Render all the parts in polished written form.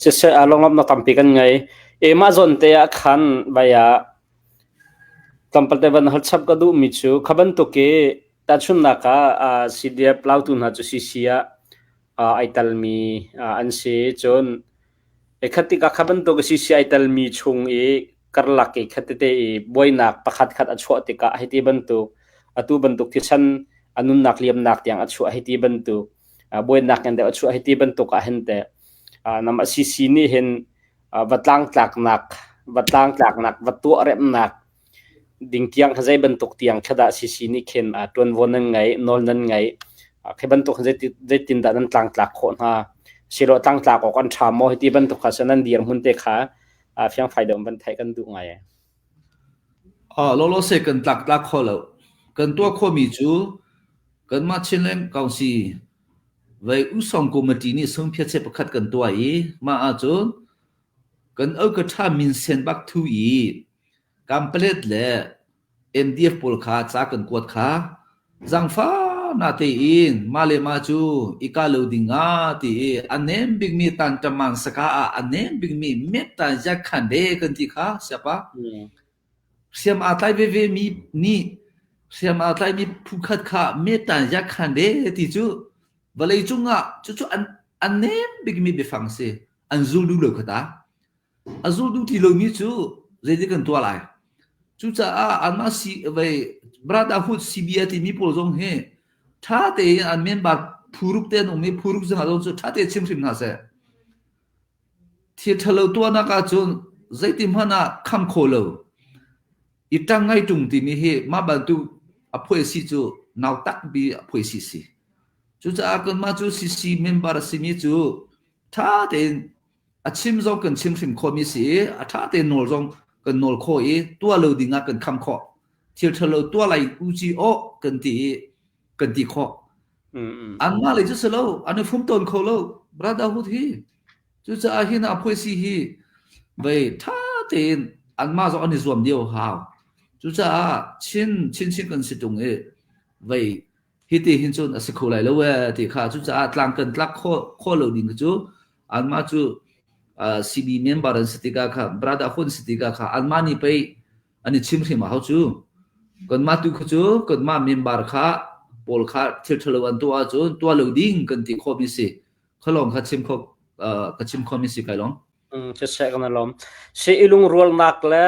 Siseh lunglawmhnak tampi kan ngei. E mah zawn te ah khan vai ah tlawmpal te van hal chap ka duhmi cu kha bantuk i tahchunhnak ah CDF lautu hna cu CC ah ai talmi an si. Cun khat tikah kha bantuk CC ai talmi chung i karlak i khat tete i buainak pakhat khat a chuah tikah hei ti bantuk atu bantuk thisen a nunnak liamnak tiang a chuah hei ti bantuk buainak ngan deuh a chuah hei ti bantuk ah hin teh nam a CC nih hin va tlangtlaknak va tlangtlaknak va tuah remnak ding tiang kha zei bantuk tiang kha dah CC nih khin ṭuanvo nan ngei nawl nan ngei khi bantuk zeitin dah nan tlangtlak khawh hna silo tlangtlak awk an ṭha maw hiti bantuk kha nan dirhmun te kha fiangfai deuh van theih kan duh ngai. Lolo se kan tlak tlak kho lo. Kan tuah khomi cu kanmah Chinland Council vei usong committee nih sungphiat pakhat kan tuah i mah ahcun kan okatha minsen bak thu i Kampalet le MDF pawl kha ca kan kuat kha zangfa na tein mah le mah cu i kah lo ding ah ti i a nem bikmi tanṭaman saka ah a nem bikmi met-tan ziakkhan de kan ti kha siapa. Hriam aa tlai veve mi nih hriam aa tlaimi phukhat kha met-tan ziakkhan de ti cu vawlei cung ah cucu an a nem bikmi biafang si. An zul duh lo kha ta. A zul duh ti lomi cu zeitik kan tuah lai? Cucaah anmah si vei Brotherhood CBA timi pawl zong hi ṭha tein an member phuruk te an um i phuruk zong zong cu ṭha tein chim hrim hna seh. Thil ṭhalo tuahnak ahcun zeiti hmanh ah kham kho lo. I ṭang ngai ṭung timi hi mah bantuk a phuaisi cu nautak bi a phuaisi si. Cucaah kanmah cu CC member a simi cu ṭha tein a chim zong kan chim hrim khawhmi si i a ṭha tein nawl zong kan nawl khawh i tuah lo ding ah kan kham khawh. Thil ṭhalo tuah lai u ci aw kan ti i kan ti khawh. Anmah lei cu si lo, an i fum tawn kho lo. Brotherhood hi cucaah hi na phuaisi hi vei ṭha tein anmah zong an i zuam dio hau. Cucaah chin chinchin kan si ṭung i vei hiti hin cun a si kho lai lo ee ti kha cucaah tlang kan tlak khawh khawh lo ding cu anmah cu CB member an si tikah kha brotherhood si tikah kha anmah nih pei an i chim hrim a hau cu kanmah tu kha cu kanmah member kha pawl kha thil ṭhalo an tuah ahcun tuah lo ding kan ti khawhmi si khalong kha chim kho ka chim khomi si kai long. Siseh kan lawm. Si i lungrualnak le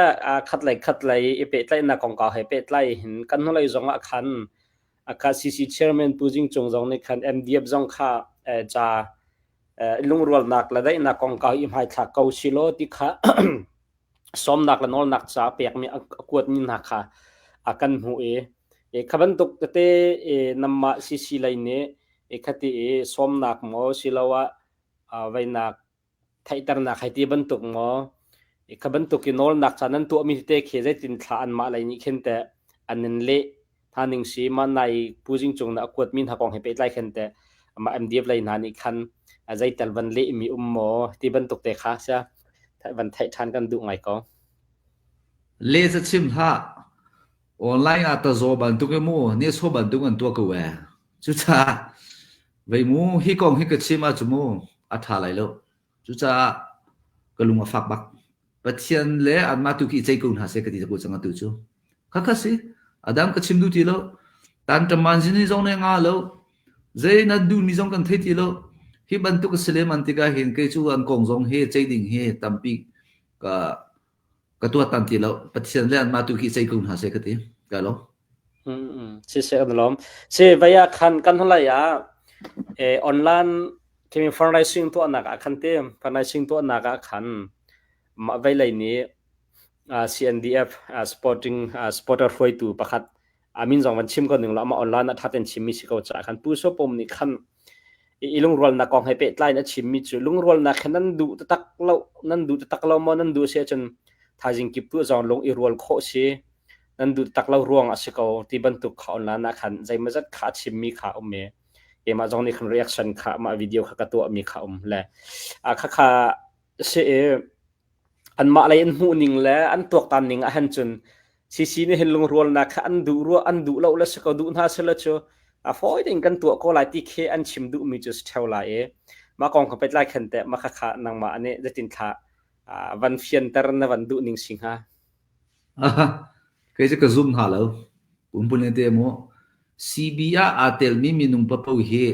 khat lei khat lei i pehtlaihnak kongkau he pehtlai hin kan hnulei zong ah khan Aka CC chairman Pu Jing Cung zong nih khan MDF zong kha ca lungrualnak le daihnak kongkau i hmaithlak ko silaw ti kha sawmnak le nawlnak ca pekmi a kuatmi hna kha a kan hmuh i kha bantuk tete namah CC lei nih khati i sawmnak maw siloah veinak theihternak hei ti bantuk maw kha bantuk i nawlnak ca nan tuahmi tete khi zeitin thla anmah lei nih khin teh an in leh hna ning si mah nai Pu Jing Cung na a kuatmi hna kong he pehtlai khin teh mah MDF lei hna nih khan zeitel van lehmi um maw ti bantuk te kha sia van theih ṭhan kan duh ngai ko. Le ca chim hlah. Online ah tazaw bantuk i mu ne so bantuk an tuah ko ee. Cucaah vei mu hi kong hi ka chim ahcun mu a ṭha lai lo. Cucaah ka lung a fak bak. Pathian le anmah tu khi i ceih ko hna seh ka ti ko cang atu cu. Khakha si. A dang ka chim duh ti lo. Tan ṭaman zini zong ne nga lo. Zei nan duhmi zong kan thei ti lo. Hi bantuk a si lehman tikah hin kei cu an kong zong hi ceih ding hi tampi ka ka tuahtan ti lo. Pathian le anmah tu khi ceih ko hna seh ka ti. Ka lo. Siseh kan lawm. Si vai ah khan kan hnulei ah online khi fundraising tuahnak ah khan te fundraising tuahnak ah khan mah veilei nih CNDF supporting supporter hruaitu pakhat amin zong van chim ko ning lo ama online ah thaten chimmi si ko caah khan Pu Sopom nih khan i lungrualnak kong he pehtlai in a chimmi cu lungrualnak he nan duh taktak lo nan duh taktak lo maw nan duh si ahcun thaizing kip tu zong lung i rual khawh si nan duh tak lo ruang a si ko ti bantuk kha online ah khan zeimawzat kha a chimmi kha um i keimah zong nih khan reaction kha mah video kha ka tuahmi kha um le kha kha si i anmah lei an hmuh ning le an tuaktan ning ah han cun CC nih hin lungrualnak kha an duh rua an duh lo le si ko duh hna sila cu a fawi tein kan tuah ko lai ti khi an chim duhmi cu si theo lai i. Mah kong kha pehtlai khan teh mah khakha nangmah nih zeitin thla van fianter na van duh ning si hnga? Kei cu ka zum hna lo. Pumpuleng te mu. CB ah aa telmi minung papoh hi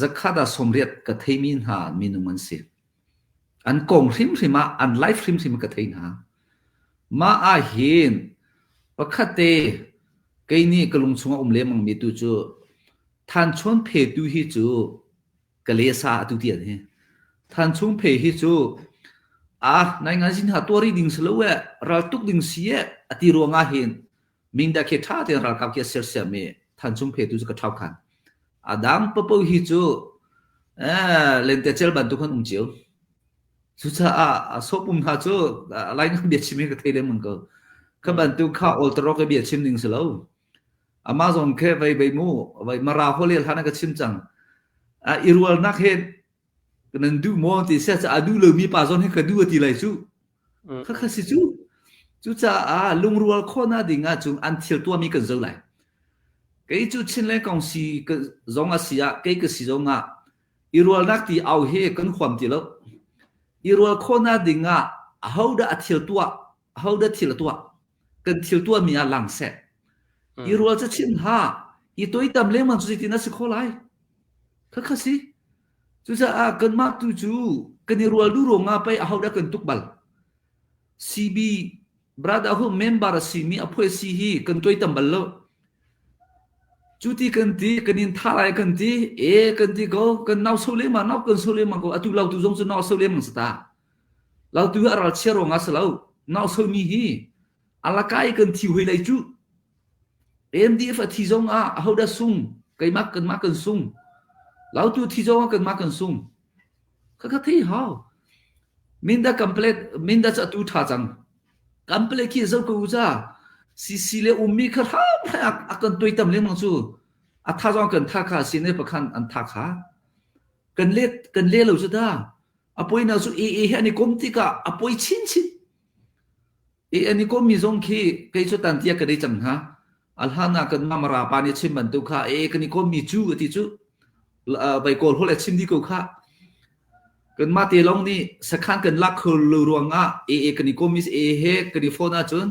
zakhat ah 80 ka theimi hna minung an si. An kong hrimhrim ah an life hrimhrim ka thei hna. Mah ahhin pakhat te kei nih ka lung chungah um lengmangmi tu cu Thanchawn phetu hi cu ka lesa atu tian hi. Thanchung phe hi cu ah nai ngai sin ha tuari ding si lo e ral tuk ding si e ati ruangah hin Minda khi ṭha tein ralkap khi a sersiam i Thanchung phe tu cu ka ṭhau khan. A dang papo hi cu eh lentecel bantuk han um cio. Cucaah sopum hna cu Laingan biachim hi ka thei lengmang ko. Kha bantuk kha oltarok i biachim ding si lo. Amah zong khi vei vei mu, vei mara holel hlan ah ka chim cang. I rualnak he nan duh maw ti sia a duh lomi pa zong hi ka duh a ti lai cu. Kha kha si cu. Cucaah lungrual khawhnak ding ahcun an thil tuahmi kan zoh lai. Kei cu Chinland Kongsi zong a si ah, kei ka si zong ah i rualnak ti au hi kan huam ti lo. I rual khawhnak ding ah ahodah a thil tuah, ahodah thil a tuah. Kan thil tuahmi ah lang seh. I rual cu chim hlah. I toitam lengmang cu zeitin a si kho lai? Khakha si. Cucaah kanmah tu cu kan i rual duh ruangah pei ahodah kan tuk bal. CB Brotherhood member a simi a phuai si hi kan tuaitam bal lo. Cu ti kan ti, kan in tha lai kan ti, e kan ti ko, kan nau so lengmang, nau kan so lengmang ko, atu lautu zong cu nau so lengmang si ta. Lautu hi a ral chia ruangah si lo, nau so mi hi alakai kan thi hoi lai cu. MDF a thi zong ah ahodah sung, keimah kanmah kan sung. Lautu thi zong ah kanmah kan sung. Khakha thei hau. Minda complete, minda cu atu ṭha cang. Complete khi zo ko ca. CC le ummi kha hram a kan tuaitam lengmang cu. A tha zong kan tha kha si ne pakhan an tha kha. Kan le kan le lo cu da. A poi na cu AA he an i kom tikah a poi chinchin. E an i kommi zong khi kei cu tan tia ka dei cang hna. A hlan ah kan mara pa nih chim bantuk kha e kan i kommi cu a ti cu vai kawl hol a chim di ko kha. Kan mah te lawng nih sakhan kan lak kho lo ruangah e e kan i kommi e he kan i phone ahcun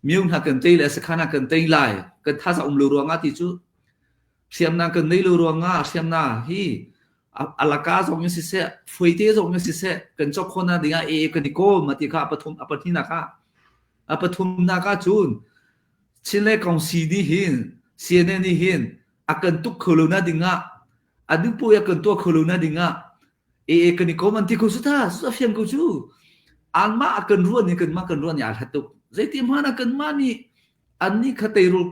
miu hna kan tei le sakhan ah kan tei lai kan thazaang um lo ruangah ti cu hriamnam kan nei lo ruangah hriamnam hi alaka zong in siseh fuaite zong in siseh kan cawk khawhnak dingah e kan i kawm a ti kha a pathum a pahnihnak ah a pathumnak ah cun Chinle Kongsi nih hin CNN nih hin a kan tuk kho lo na dingah a duhpoh a kan tuah kho lo na dingah e kan i kawm an ti ko su ta su a fiang ko cu anmah a kan ruan ni kanmah kan ruan ni aa hlat tuk zeiti hmanh ah kanmah nih annih kha teirul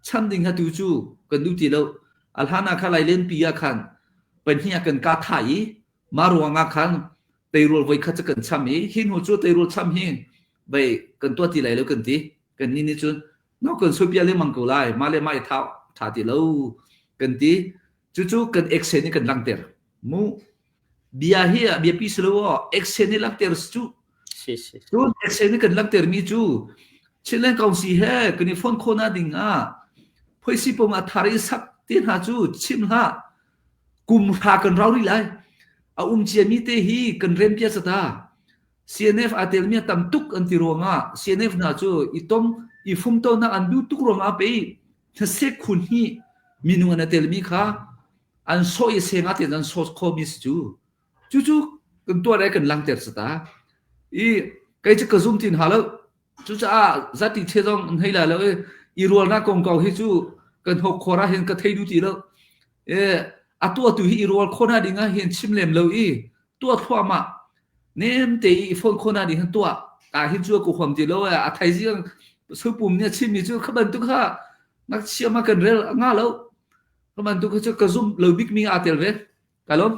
cham ding kha tu cu kan duh ti lo. A hlan ah kha Lailenpi ah khan pahnih ah kan kah thah i mah ruang ah khan teirul voi khat cu kan cham i hi hnu cu teirul cham hi vei kan tuah ti lai lo kan ti. Kan nih nih cun no kan soipia lengmang ko lai mah le mah i thau tha ti lo kan ti. Cucu kan action in kan langhter. Mu bia hi a biapi si lo aw action i langhter cu Si si. Cun action i kan langhter mi cu Chinland Council he kan i phone khawhnak ding ah phoisi pom a thar i sak te hna cu chim hlah kum hra kan rau rih lai a um cia mi te hi kan rem pia sata CNF aa telmi a tam tuk an ti ruangah CNF hna cu i tom i fumtonak an duh tuk ruangah pei hnasek khun hi minung an i telmi kha an sawh i seng ah ten an sawt khomi si cu cucu kan tuah le kan langhter sata i kei cu ka zum tin ha lo cucaah zati the zong an hei la lo i i rualnak kongkau hi cu kan hok khor ah hin ka thei du ti lo e a tuah tu hi i rual khona ding ah hin chim lem lo i tuah thluahmah nem te i phone khona ding hin tuah ta hin cu ko huam ti lo a thai zing supum nih a chimmi cu kha bantuk kha ngakchia ma kan rel nga lo Ka bantuk cu ka zum lo bikmi aa tel ve. Ka lawm.